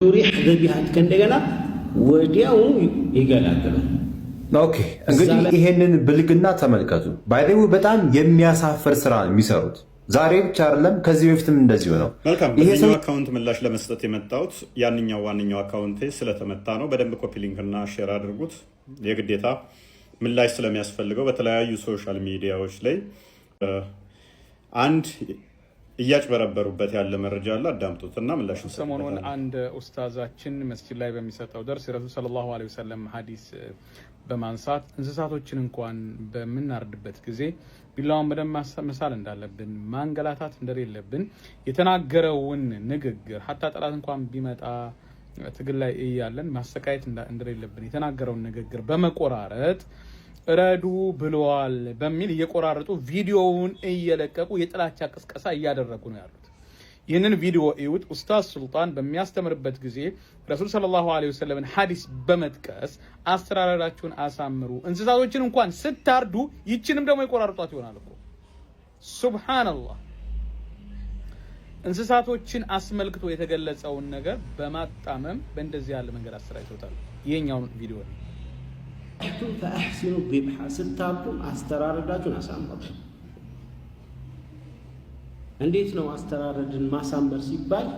يرح ذبيحتك እንደገና ወዲያውኑ ይገላግሉ። Okay፣ እንግዲህ ይሄንን ብልግና ተመልከቱ። By the way በጣም የሚያሳፍር ስራ ነው የሚሰሩት። ዛሬ ብቻ አይደለም፣ ከዚህ በፊትም እንደዚሁ ነው። መልካም። ይሄ ሰው በዚህኛው account ምላሽ ለመስጠት የመጣሁት ያንኛው ዋነኛው account ኤ ስለተመታ ነው። በደንብ copy link እና share አድርጉት። የግዴታ ምላሽ ስለሚያስፈልገው በተለያዩ social media ዎች ላይ አንድ እያጭበረበሩበት ያለ መረጃ አለ። አዳምጡት እና ምላሽ ሰሞኑን እንሰጥበታለን። አንድ ኡስታዛችን መስጂድ ላይ በሚሰጠው ደርስ የረሱል ሰለላሁ ዐለይሂ ወሰለም ሀዲስ በማንሳት እንስሳቶችን እንኳን በምናርድበት ጊዜ ቢላዋን በደንብ መሳል እንዳለብን፣ ማንገላታት እንደሌለብን የተናገረውን ንግግር፣ ሀታ ጠላት እንኳን ቢመጣ ትግል ላይ እያለን ማሰቃየት እንደሌለብን የተናገረውን ንግግር በመቆራረጥ እረዱ ብለዋል በሚል እየቆራረጡ ቪዲዮውን እየለቀቁ የጥላቻ ቅስቀሳ እያደረጉ ነው ያሉት። ይህንን ቪዲዮ እዩት። ኡስታዝ ሱልጣን በሚያስተምርበት ጊዜ ረሱል ሰለላሁ ዐለይሂ ወሰለምን ሐዲስ በመጥቀስ አስተራረዳችሁን አሳምሩ፣ እንስሳቶችን እንኳን ስታርዱ፣ ይችንም ደግሞ የቆራርጧት ይሆናል እኮ፣ ሱብሃነላህ። እንስሳቶችን አስመልክቶ የተገለጸውን ነገር በማጣመም በእንደዚህ ያለ መንገድ አሰራጭተውታል። ይሄኛውን ቪዲዮ ነው። فأحسنوا الذبحة፣ ስታርዱም አስተራረዳችሁን አሳምሩ። እንዴት ነው አስተራረድን ማሳመር ሲባል፣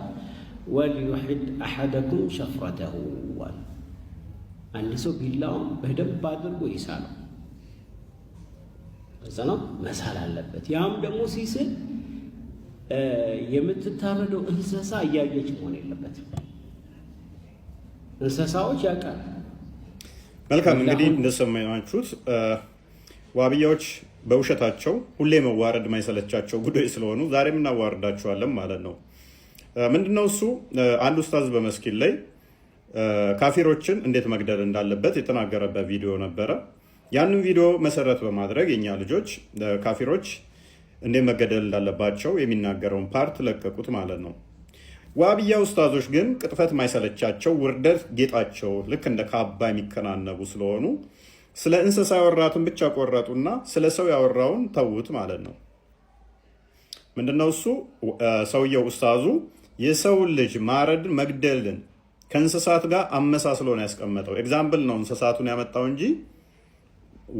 وليحد أحدكم شفرته፣ አንድ ሰው ቢላውን በደንብ አድርጎ ይሳለው። እዛ ነው መሳል አለበት። ያም ደግሞ ሲስል የምትታረደው እንስሳ እያየች መሆን የለበትም። እንስሳዎች ያውቃል። መልካም፣ እንግዲህ እንደሰማችሁት ዋብያዎች በውሸታቸው ሁሌ መዋረድ ማይሰለቻቸው ጉዶች ስለሆኑ ዛሬም እናዋርዳቸዋለን ማለት ነው። ምንድነው እሱ? አንድ ኡስታዝ በመስጊድ ላይ ካፊሮችን እንዴት መግደል እንዳለበት የተናገረበት ቪዲዮ ነበረ። ያንን ቪዲዮ መሰረት በማድረግ የኛ ልጆች ካፊሮች እንዴት መገደል እንዳለባቸው የሚናገረውን part ለቀቁት ማለት ነው። ዋብያ ኡስታዞች ግን ቅጥፈት ማይሰለቻቸው፣ ውርደት ጌጣቸው፣ ልክ እንደ ካባ የሚከናነቡ ስለሆኑ ስለ እንስሳ ያወራትን ብቻ ቆረጡና ስለ ሰው ያወራውን ተዉት ማለት ነው። ምንድነው እሱ? ሰውየው ኡስታዙ የሰው ልጅ ማረድን መግደልን ከእንስሳት ጋር አመሳስሎ ነው ያስቀመጠው። Example ነው እንስሳቱን ያመጣው እንጂ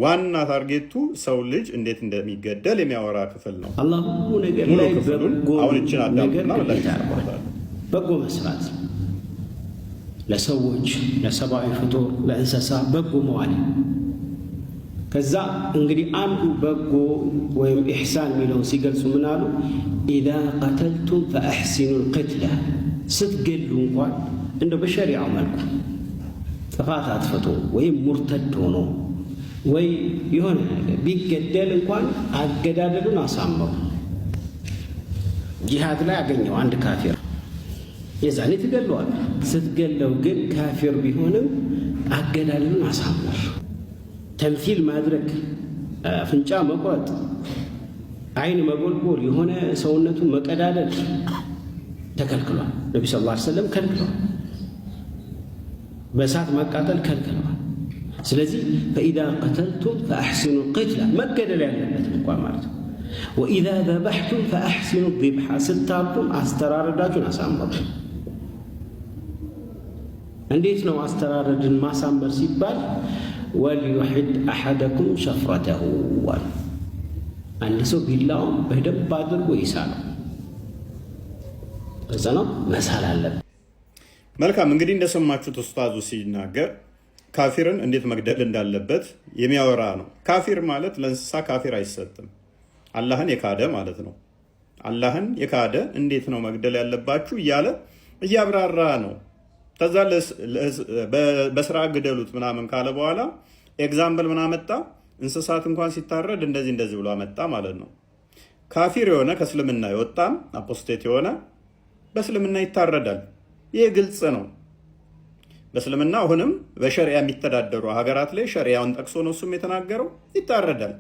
ዋና target ኡ ሰው ልጅ እንዴት እንደሚገደል የሚያወራ ክፍል ነው። አላህ ሁሉ ነገር ሙሉ ላይ ክፍሉን በጎ አሁን እችን ነገር አዳምጡና ምላሽ ግዴታ አድርጓል። እንሰጥበታለን። በጎ መስራት ለሰዎች፣ ለሰብአዊ ፍጡር፣ ለእንስሳ በጎ መዋል። ከዛ እንግዲህ አንዱ በጎ ወይም ኢሕሳን የሚለውን ሲገልጹ ምን አሉ? إذا قتلتم فأحسنوا القتلة፣ ስትገሉ እንኳን እንደው በሸሪዓው መልኩ ጥፋት አጥፍቶ ወይም ሙርተድ ሆኖ ወይ የሆነ ነገር ቢገደል እንኳን አገዳደሉን አሳምሩ። ጂሃድ ላይ አገኘው አንድ ካፊር፣ የዛኔ ትገለዋል። ስትገለው ግን ካፊር ቢሆንም አገዳደሉን አሳምር። ተምሲል ማድረግ፣ አፍንጫ መቁረጥ፣ አይን መጎልጎል፣ የሆነ ሰውነቱን መቀዳደድ ተከልክሏል። ነቢ ስ ላ ሰለም ከልክለዋል። በእሳት ማቃጠል ከልክለዋል። ስለዚህ فإذا قتلتم فأحسنوا القتلة፣ መገደል ያለበት እንኳን ማለት ነው። وإذا ذبحتم فأحسنوا الذبحة፣ ስታርዱም አስተራረዳችሁን አሳምሩ። እንዴት ነው አስተራረድን ማሳመር ሲባል፣ وليحد أحدكم شفرته፣ አንድ ሰው ቢላውን በደንብ አድርጎ ይሳለው። እዛ ነው መሳል አለበት። መልካም፣ እንግዲህ እንደሰማችሁት ኡስታዙ ሲናገር ካፊርን እንዴት መግደል እንዳለበት የሚያወራ ነው። ካፊር ማለት ለእንስሳ ካፊር አይሰጥም። አላህን የካደ ማለት ነው። አላህን የካደ እንዴት ነው መግደል ያለባችሁ እያለ እያብራራ ነው። ከዛ በስራ ግደሉት ምናምን ካለ በኋላ example ምን አመጣ? እንስሳት እንኳን ሲታረድ እንደዚህ እንደዚህ ብሎ አመጣ ማለት ነው። ካፊር የሆነ፣ ከእስልምና የወጣም፣ apostate የሆነ በእስልምና ይታረዳል። ይህ ግልጽ ነው። በእስልምና አሁንም በሸሪያ የሚተዳደሩ ሀገራት ላይ ሸሪያውን ጠቅሶ ነው እሱም የተናገረው፣ ይታረዳል።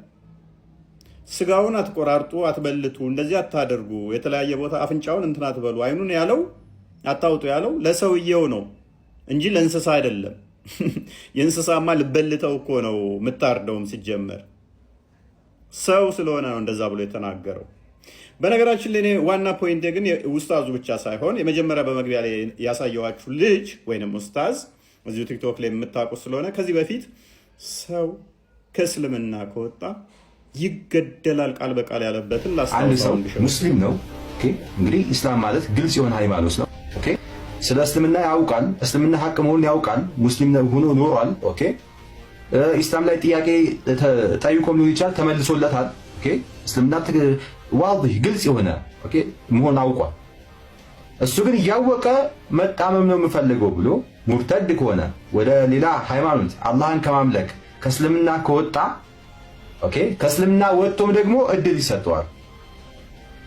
ስጋውን አትቆራርጡ፣ አትበልቱ፣ እንደዚህ አታደርጉ፣ የተለያየ ቦታ አፍንጫውን እንትን አትበሉ፣ አይኑን ያለው አታውጡ ያለው ለሰውየው ነው እንጂ ለእንስሳ አይደለም። የእንስሳማ ልበልተው እኮ ነው የምታርደውም፣ ሲጀመር ሰው ስለሆነ ነው እንደዛ ብሎ የተናገረው። በነገራችን ላይ እኔ ዋና point ኤ ግን ኡስታዙ ብቻ ሳይሆን የመጀመሪያ በመግቢያ ላይ ያሳየኋችሁ ልጅ ወይንም ኡስታዝ እዚሁ ቲክቶክ ላይ የምታውቁት ስለሆነ ከዚህ በፊት ሰው ከእስልምና ከወጣ ይገደላል ቃል በቃል ያለበትን አንድ ሰው ላስታውሰው። ሙስሊም ነው። Okay፣ እንግዲህ ኢስላም ማለት ግልጽ የሆነ ሃይማኖት ነው። Okay፣ ስለ እስልምና ያውቃል። እስልምና ሀቅ መሆኑን ያውቃል። ሙስሊም ሆኖ ኖሯል። Okay፣ ኢስላም ላይ ጥያቄ ጠይቆም ሊሆን ይችላል፣ ተመልሶለታል። Okay፣ እስልምና واضح ግልጽ የሆነ okay መሆን አውቋል። እሱ ግን እያወቀ መጣመም ነው የምፈልገው ብሎ ሙርተድ ከሆነ፣ ወደ ሌላ ሃይማኖት አላህን ከማምለክ ከእስልምና ከወጣ፣ okay፣ ከእስልምና ወጥቶም ደግሞ እድል ይሰጠዋል።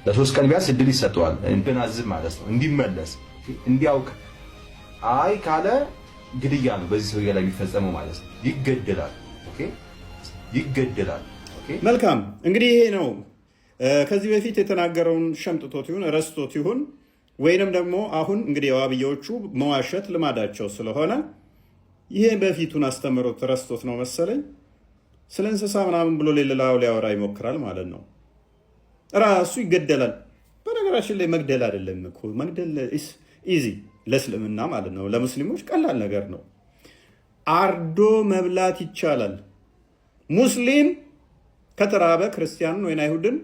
ለ3 ቀን ቢያንስ እድል ይሰጠዋል። እንድናዝብ ማለት ነው፣ እንዲመለስ፣ እንዲያውቅ። አይ ካለ ግድያ ነው በዚህ ሰውዬ ላይ የሚፈጸመው ማለት ነው። ይገደላል። Okay፣ ይገደላል። Okay። መልካም፣ እንግዲህ ይሄ ነው። ከዚህ በፊት የተናገረውን ሸምጥቶት ይሁን፣ ረስቶት ይሁን፣ ወይንም ደግሞ አሁን እንግዲህ የዋብያዎቹ መዋሸት ልማዳቸው ስለሆነ ይሄ በፊቱን አስተምሮት ረስቶት ነው መሰለኝ ስለ እንስሳ ምናምን ብሎ ሌላው ሊያወራ ይሞክራል ማለት ነው። ራሱ ይገደላል። በነገራችን ላይ መግደል አይደለም እኮ፣ መግደል easy ለእስልምና ማለት ነው፣ ለሙስሊሞች ቀላል ነገር ነው። አርዶ መብላት ይቻላል። ሙስሊም ከተራበ ክርስቲያንን ወይን አይሁድን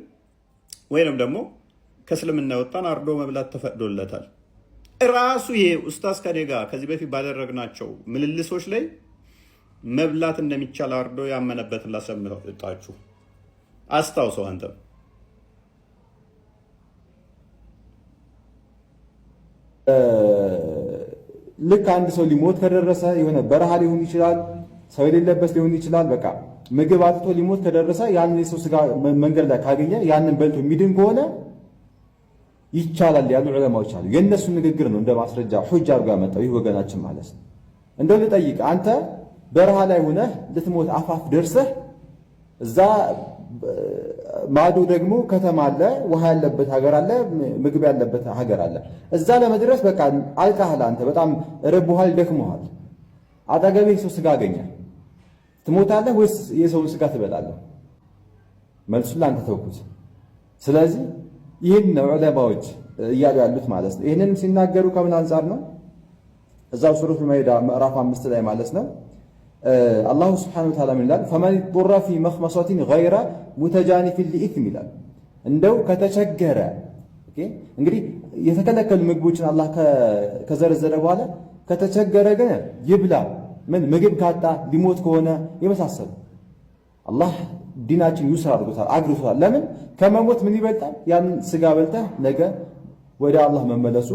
ወይንም ደግሞ ከእስልምና የወጣን አርዶ መብላት ተፈቅዶለታል። ራሱ ይሄ ኡስታዝ ከኔ ጋር ከዚህ በፊት ባደረግናቸው ምልልሶች ላይ መብላት እንደሚቻል አርዶ ያመነበትን ላሰምጣችሁ፣ አስታውሰው አንተም። ልክ አንድ ሰው ሊሞት ከደረሰ፣ የሆነ በረሃ ሊሆን ይችላል፣ ሰው የሌለበት ሊሆን ይችላል። በቃ ምግብ አጥቶ ሊሞት ከደረሰ ያንን የሰው ስጋ መንገድ ላይ ካገኘ ያንን በልቶ የሚድን ከሆነ ይቻላል ያሉ ዑለማዎች አሉ። የእነሱ ንግግር ነው እንደ ማስረጃ ሑጃ አድርጎ ያመጣው ይህ ወገናችን ማለት ነው። እንደው ልጠይቅ፣ አንተ በረሃ ላይ ሆነህ ልትሞት አፋፍ ደርሰህ እዛ ማዶ ደግሞ ከተማ አለ፣ ውሃ ያለበት ሀገር አለ፣ ምግብ ያለበት ሀገር አለ። እዛ ለመድረስ በቃ አልቃሃል፣ አንተ በጣም ርቦሃል፣ ደክሞሃል። አጠገብህ የሰው ስጋ አገኘህ፣ ትሞታለህ ወይስ የሰውን ስጋ ትበላለህ? መልሱን ለአንተ ተውኩት። ስለዚህ ይህን ነው ዑለማዎች እያሉ ያሉት ማለት ነው። ይህንንም ሲናገሩ ከምን አንጻር ነው? እዛው ሱረቱል ማኢዳ ምዕራፍ 5 ላይ ማለት ነው። الله سبحانه وتعالى ምን ይላል? فمن اضطر في مخمصة غير متجانف لإثم ይላል። እንደው ከተቸገረ፣ እንግዲህ የተከለከሉ ምግቦችን አላህ ከዘረዘረ በኋላ ከተቸገረ ግን ይብላ። ምን ምግብ ካጣ፣ ሊሞት ከሆነ የመሳሰሉ። አላህ ዲናችን يسر አድርጎታል፣ አግርቶታል። ለምን ከመሞት ምን ይበልጣል? ያንን ስጋ በልተህ ነገ ወደ አላህ መመለሱ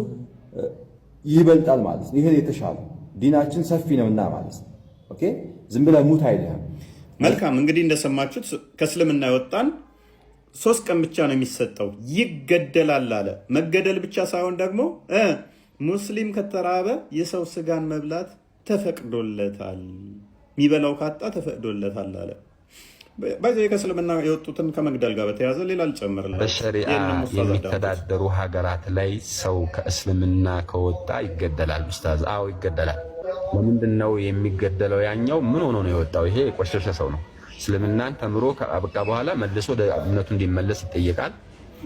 ይበልጣል ማለት ነው። ይሄ የተሻለ ዲናችን ሰፊ ነውና ማለት ነው። Okay፣ ዝም ብለህ ሙት አይልህም። መልካም፣ እንግዲህ እንደሰማችሁት ከእስልምና የወጣን 3 ቀን ብቻ ነው የሚሰጠው፣ ይገደላል አለ። መገደል ብቻ ሳይሆን ደግሞ ሙስሊም ከተራበ የሰው ስጋን መብላት ተፈቅዶለታል፣ የሚበላው ካጣ ተፈቅዶለታል አለ። By the way ከእስልምና የወጡትን ከመግደል ጋር በተያያዘ ሌላ ልጨምርላችሁ። በሸሪዓ የሚተዳደሩ ሀገራት ላይ ሰው ከእስልምና ከወጣ ይገደላል። ኡስታዝ፣ አዎ ይገደላል። ለምንድን ነው የሚገደለው? ያኛው ምን ሆኖ ነው የወጣው? ይሄ የቆሸሸ ሰው ነው። እስልምናን ተምሮ ከአበቃ በኋላ መልሶ ወደ እምነቱ እንዲመለስ ይጠየቃል።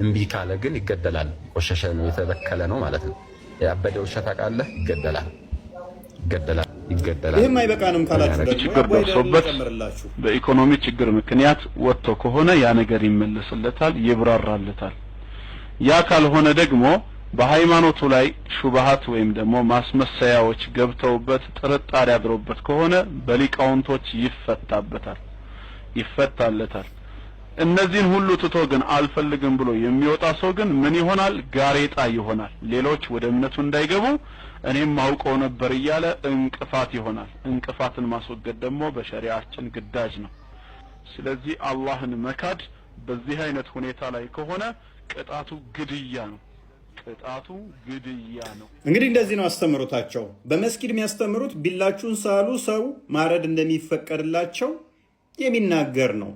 እምቢ ካለ ግን ይገደላል። የቆሸሸ ነው፣ የተበከለ ነው ማለት ነው። ያበደ ውሻ ታውቃለህ? ይገደላል፣ ይገደላል፣ ይገደላል። ይህም አይበቃንም ካላችሁ ደግሞ ችግር ደርሶበት ጨምርላችሁ። በኢኮኖሚ ችግር ምክንያት ወጥቶ ከሆነ ያ ነገር ይመለስለታል፣ ይብራራለታል። ያ ካልሆነ ደግሞ በሃይማኖቱ ላይ ሹብሃት ወይም ደግሞ ማስመሰያዎች ገብተውበት ጥርጣሬ አድሮበት ከሆነ በሊቃውንቶች ይፈታበታል፣ ይፈታለታል። እነዚህን ሁሉ ትቶ ግን አልፈልግም ብሎ የሚወጣ ሰው ግን ምን ይሆናል? ጋሬጣ ይሆናል። ሌሎች ወደ እምነቱ እንዳይገቡ እኔም አውቀው ነበር እያለ እንቅፋት ይሆናል። እንቅፋትን ማስወገድ ደግሞ በሸሪዓችን ግዳጅ ነው። ስለዚህ አላህን መካድ በዚህ አይነት ሁኔታ ላይ ከሆነ ቅጣቱ ግድያ ነው። ቅጣቱ ግድያ ነው። እንግዲህ እንደዚህ ነው አስተምሮታቸው። በመስጊድ የሚያስተምሩት ቢላችሁን ሳሉ ሰው ማረድ እንደሚፈቀድላቸው የሚናገር ነው።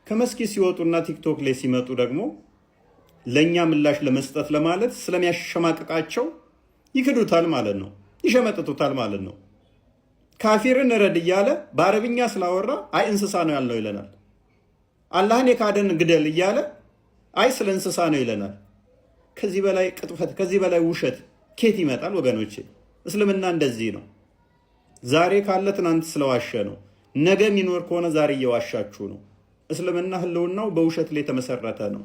ከመስጊድ ሲወጡና ቲክቶክ ላይ ሲመጡ ደግሞ ለእኛ ምላሽ ለመስጠት ለማለት ስለሚያሸማቅቃቸው ይክዱታል ማለት ነው፣ ይሸመጥጡታል ማለት ነው። ካፊርን እረድ እያለ በአረብኛ ስላወራ አይ እንስሳ ነው ያልነው ይለናል። አላህን የካደን ግደል እያለ አይ ስለ እንስሳ ነው ይለናል። ከዚህ በላይ ቅጥፈት፣ ከዚህ በላይ ውሸት ኬት ይመጣል ወገኖቼ? እስልምና እንደዚህ ነው። ዛሬ ካለ ትናንት ስለዋሸ ነው። ነገ የሚኖር ከሆነ ዛሬ እየዋሻችሁ ነው። እስልምና ህልውናው በውሸት ላይ የተመሰረተ ነው።